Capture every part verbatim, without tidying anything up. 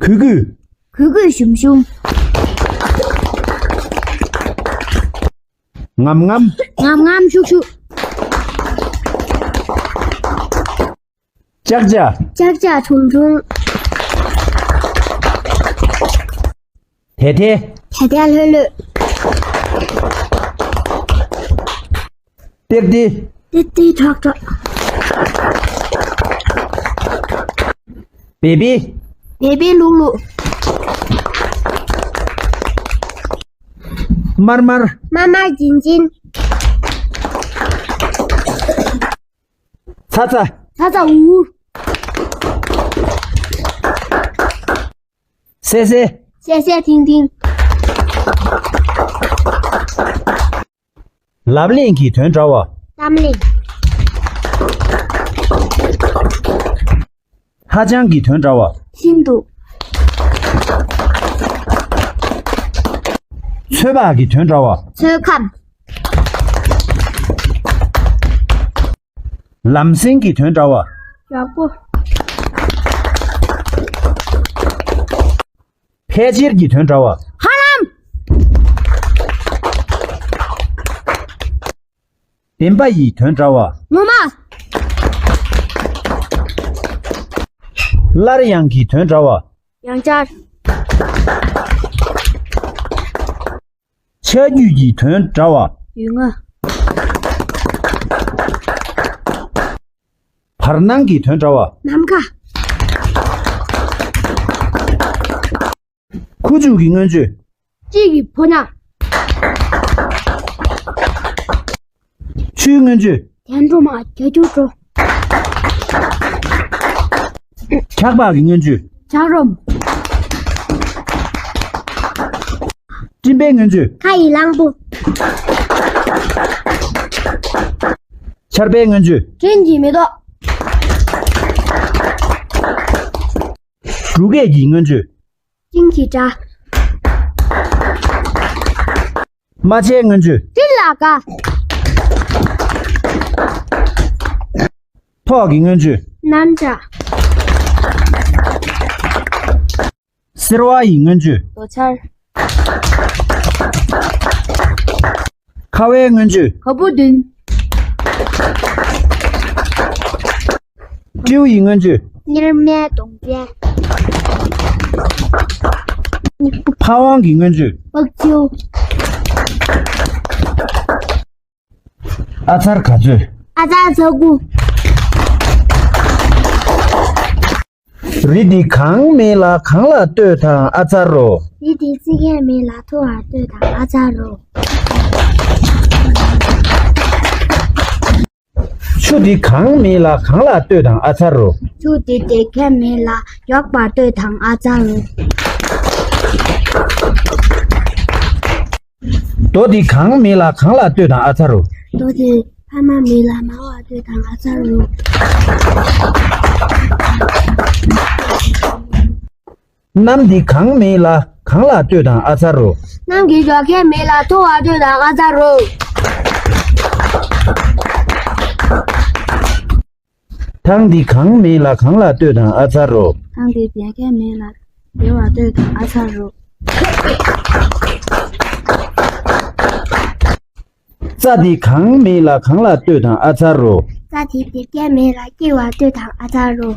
གུས་གུས། གུས་གུས་ཞུམ་ཞུམ། ངམ་ངམ། ངམ་ངམ་ཤུག་ཤུག། ཅག་ཅག། ཅག་ཅག་ཁྲུང་ཁྲུང་། དེ་དེ། དེ་དེ་ལྷོད་ལྷོད། ཏིག་ཏི། ཏིག་ཏི་ཁྲག་ཁྲག། བེ་བི། བེ་བི་ལུག་ལུག། དམར་དམར། དམར་དམར་འབྱིན་འབྱིན། ཚ་ཚ། ཚ་ཚ་འུར་འུར། སེ་སེ། སེ་སེ་ཐིང་ཐིང་། ལབ་གླེང་གི་དོན་འདྲ་བ། གཏམ་གླེང་། ཧ་ཅང་གི་དོན་འདྲ་བ། ཤིན་ཏུ། ཚོད་དཔག་གི་དོན་འདྲ་བ། ཚོད་ཁམས། ལམ་སེང་གི་དོན་འདྲ་བ། ཡག་པོ། ཕལ་ཆེར་གྱི་དོན་འདྲ་བ། ཧ་ལམ། བདེན་པ་ཡི་དོན་འདྲ་བ། ངོ་མ། སླར་ཡང་གི་དོན་འདྲ་བ། ཡང་བསྐྱར། ཆ་རྒྱུས་ཀྱི་དོན་འདྲ་བ། ཡུལ་ངོ། བར་སྣང་གི་དོན་འདྲ་བ། ནམ་མཁའ། ཁུ་བྱུག་གི་མངོན་བརྗོད། གཅིག་གི་ཕོ་ཉ། ཆུའི་མངོན་བརྗོད། དན་འགྲོ་མ་རྒྱ་རྒྱུ་འགྲོ། འཁྱག་པ་གི་མངོན་བརྗོད། འཁྱག་རོམ། སྤྲིན་པའི་མངོན་བརྗོད། ཁ་ཡི་གླང་པོ། ཆར་པའི་མངོན་བརྗོད། སྤྲིན་གྱི་མེ་ཏོག། འབྲུག་སྐད་ཀྱི་མངོན་བརྗོད། སྤྲིན་གྱི་སྒྲ། རྨ་བྱའི་མངོན་བརྗོད། སྤྲིན་ལ་དགའ། ཐོག་གི་མངོན་བརྗོད། གནམ་ལྕགས། སེར་བ་ཡི་མངོན་བརྗོད། རྡོ་ཆར། ཁ་བའི་མངོན་བརྗོད། ག་བུ་བདུན། སྤྲེའུ་ཡི་མངོན་བརྗོད། གཉེར་མའི་གདོང་ཅན། ཕ་ཝང་གི་མངོན་བརྗོད། སྤག་སྤྱིའུ། ཨ་ཚར་ག་ཚོད། ཨ་ཚར་ཚ་དགུ། རི་འདི་གང་མེད་ལ་གང་ལ་ལྟོས་དང་ཨ་ཚར་རོ། རི་འདི་རྩི་མཁན་མེད་ལ་མཐོ་བར་ལྟོས་དང་ཨ་ཚར་རོ། ཆུ་འདི་གང་མེད་ལ་གང་ལ་ལྟོས་དང་ཨ་ཚར་རོ། ཆུ་འདི་འདེབས་མཁན་མེད་ལ་གཡོག་པར་ལྟོས་དང་ཨ་ཚར་རོ། རྡོ་འདི་གང་མེད་ལ་གང་ལ་ལྟོས་དང་ཨ་ཚར་རོ། རྡོ་འདི་ཕ་མ་མེད་ལ་མ་བ་ལྟོས་དང་ཨ་ཚར་རོ། གནམ་འདི་གང་མེད་ལ་གང་ལ་ལྟོས་དང་ཨ་ཚར་རོ། གནམ་གྱི་འཇོག་མཁན་མེད་ལ་མཐོ་བ་ལྟོས་དང་ཨ་ཚར་རོ། ཐང་འདི་གང་མེད་ལ་གང་ལ་ལྟོས་དང་ཨ་ཚར་རོ། ཐང་འདི་བདེ་མཁན་མེད་ལ་བདེ་བ་ལྟོས་དང་ཨ་ཚར་རོ། རྩྭ་འདི་གང་མེད་ལ་གང་ལ་ལྟོས་དང་ཨ་ཚར་རོ། རྩྭ་འདི་བདེ་མཁན་མེད་ལ་སྐྱེ་བ་ལྟོས་དང་ཨ་ཚར་རོ།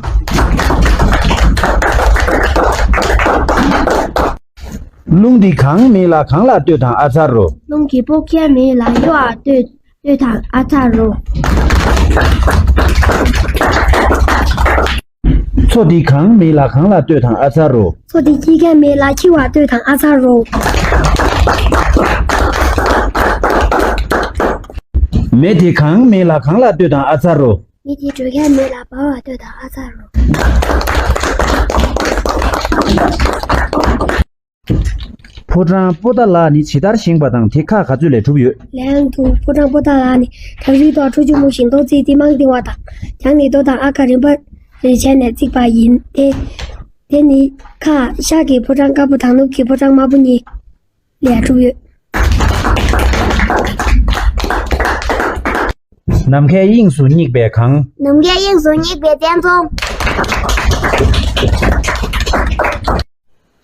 རླུང་འདི་གང་མེད་ལ་གང་ལ་ལྟོས་དང་ཨ་ཚར་རོ། རླུང་གིས་ཕོག་མཁན་མེད་ལ་གཡོ་བ་ལྟོས། ལྟོས་དང་ཨ་ཚ་རོ། མཚོ་འདི་གང་མེད་ལ་གང་ལ་ལྟོས་དང་ཨ་ཚ་རོ། མཚོ་འདི་འཁྱིལ་མཁན་མེད་ལ་འཁྱིལ་བ་ལྟོས་དང་ཨ་ཚ་རོ། མེ་འདི་གང་མེད་ལ་གང་ལ་ལྟོས་དང་ཨ་ཚ་རོ། མེ་འདི་འགྲོ་མཁན་མེད་ལ་འབར་བ་ལྟོས་དང་ཨ་ཚ་རོ། ཕོ་བྲང་པོ་ཏཱ་ལ་ནི་ཇི་ལྟར་བཞེངས་པ་དང་དེ་ཁག་ག་ཚོད་ལས་གྲུབ་ཡོད། ལན་དུ་ཕོ་བྲང་པོ་ཏཱ་ལ་ནི་བྲག་རིའི་ཐོག་ཁྲོ་ཆུ་མུ་བཞིན་རྡོ་རྩིག་ཏི་མང་ལྡིང་བ་དང་། བྱང་ནི་རྡོ་དང་ཨ་ཀ་རིམ་པ་རེ་བྱས་ནས་བརྩིགས་པ་ཡིན་ཏེ། དེ་ནི་ཁ་ཤར་གྱི་ཕོ་བྲང་དཀར་པོ་དང་ནུབ་ཀྱི་ཕོ་བྲང་དམར་པོ་གཉིས་ལས་གྲུབ་ཡོད། ནམ་མཁའི་དབྱིངས་སུ་བསྙེགས་པའི་གངས། ནམ་མཁའི་དབྱིངས་སུ་བསྙེགས་པའི་བཙན་རྫོང་།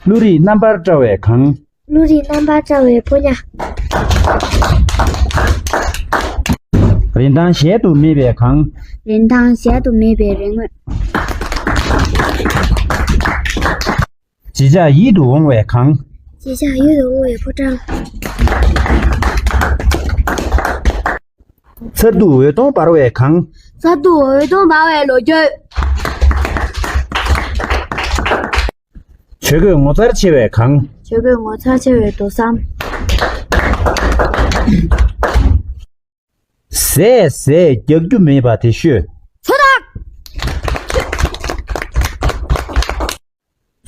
བློ་རིག་རྣམ་པར་བཀྲ་བས་གང་། བློ་རིག་རྣམ་པར་བཀྲ་བས་ཕོ་ཉ། རིན་ཐང་གཞལ་དུ་མེད་པས་གང་། རིན་ཐང་གཞལ་དུ་མེད་པའི་རིག་དངོས། བརྗིད་ཆགས་ཡིད་དུ་འོང་བས་གང་། བརྗིད་ཆགས་ཡིད་དུ་འོང་བའི་ཕོ་བྲང་། མཚར་སྡུག་འོད་སྟོང་འབར་བས་གང་། མཚར་སྡུག་འོད་སྟོང་འབར་བའི་ལོ་རྒྱུས། ཆོས་གོས་ངོ་མཚར་ཆེ་བས་གང་། ཆོས་གོས་ངོ་མཚར་ཆེ་བའི་རྡོ་ཟམ། ཟས་ཟས་རྒྱག་རྒྱུ་མེད་པ་དེ་ཤོད། ཚོད་དང་།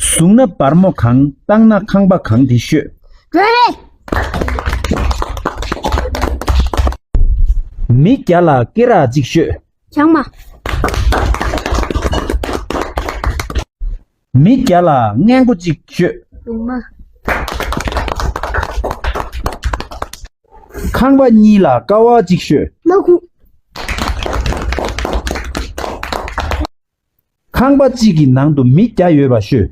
བཟུང་ན་སྦར་མོ་གང་། བཏང་ན་ཁང་པ་གང་དེ་ཤོད། གྲོད་རེག། མི་བརྒྱ་ལ་སྐེ་རགས་གཅིག་ཤོད། ཆང་མ། མི་བརྒྱ་ལ་སྔས་མགོ་གཅིག་ཤོད། གདུང་མ། ཁང་པ་གཉིས་ལ་ཀ་བ་གཅིག་ཤོད། མ་ཁུ། ཁང་པ་གཅིག་གི་ནང་དུ་མི་བརྒྱ་ཡོད་པ་ཤོད།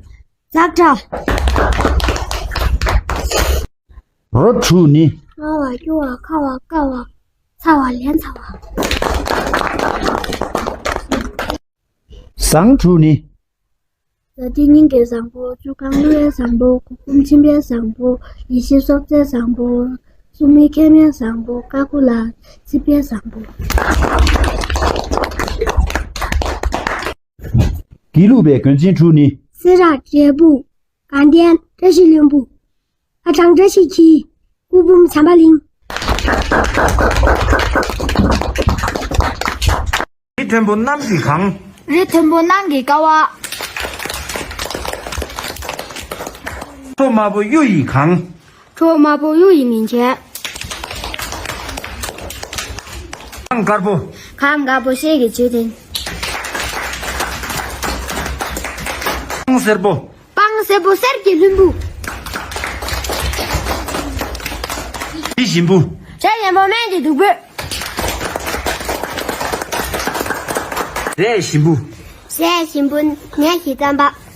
ཛག་དྲག། རོ་དྲུག་ནི། སྔ་བ་སྐྱུར་བ་ཁ་བ་དཀར་བ་ཚ་བ་ལན་ཚ་བ། ཟངས་དྲུག་ནི། ཟ་ཏི་སྙིང་གའི་བཟང་པོ། ཆུ་ཁང་བླུགས་པའི་བཟང་པོ། གུར་གུམ་ཕྱིན་པའི་བཟང་པོ། ཡེ་ཤེས་སྲོག་རྩའི་བཟང་པོ། སྲུང་མའི་མཁལ་མའི་བཟང་པོ། ཀ་ཁུ་ལ་རྩིས་པའི་བཟང་པོ། དགེ་ལུགས་པའི་མགོན་ཆེན་དྲུག་ནི། སེ་ར་འབྲས་སྤུངས། དགའ་ལྡན་བཀྲ་ཤིས་ལྷུན་པོ། ཨ་ཐང་བཀྲ་ཤིས་འཁྱིལ། སྐུ་འབུམ་བྱམས་པ་གླིང་། རི་མཐོན་པོ་གནམ་གྱིས་གང་། རི་མཐོན་པོ་གནམ་གྱིས་ཀ་བ། ཁྲོ་དམར་པོ་གཡུ་ཡིས་གང་། ཁྲོ་དམར་པོ་གཡུ་ཡིས་མིང་བྱས། གངས་དཀར་པོ། གངས་དཀར་པོ་གསེར་གྱི་མཆོད་རྟེན། སྤང་སེར་པོ། སྤང་སེར་པོ་གསེར་གྱི་ལྷུན་པོ། རི་ཞིམ་པོ། རི་ཞིམ་པོ་སྨན་གྱི་བདུག་སྤོས། ཟས་ཞིམ་པོ། ཟས་ཞིམ་པོ་ནས་ཀྱི་རྩམ་པ།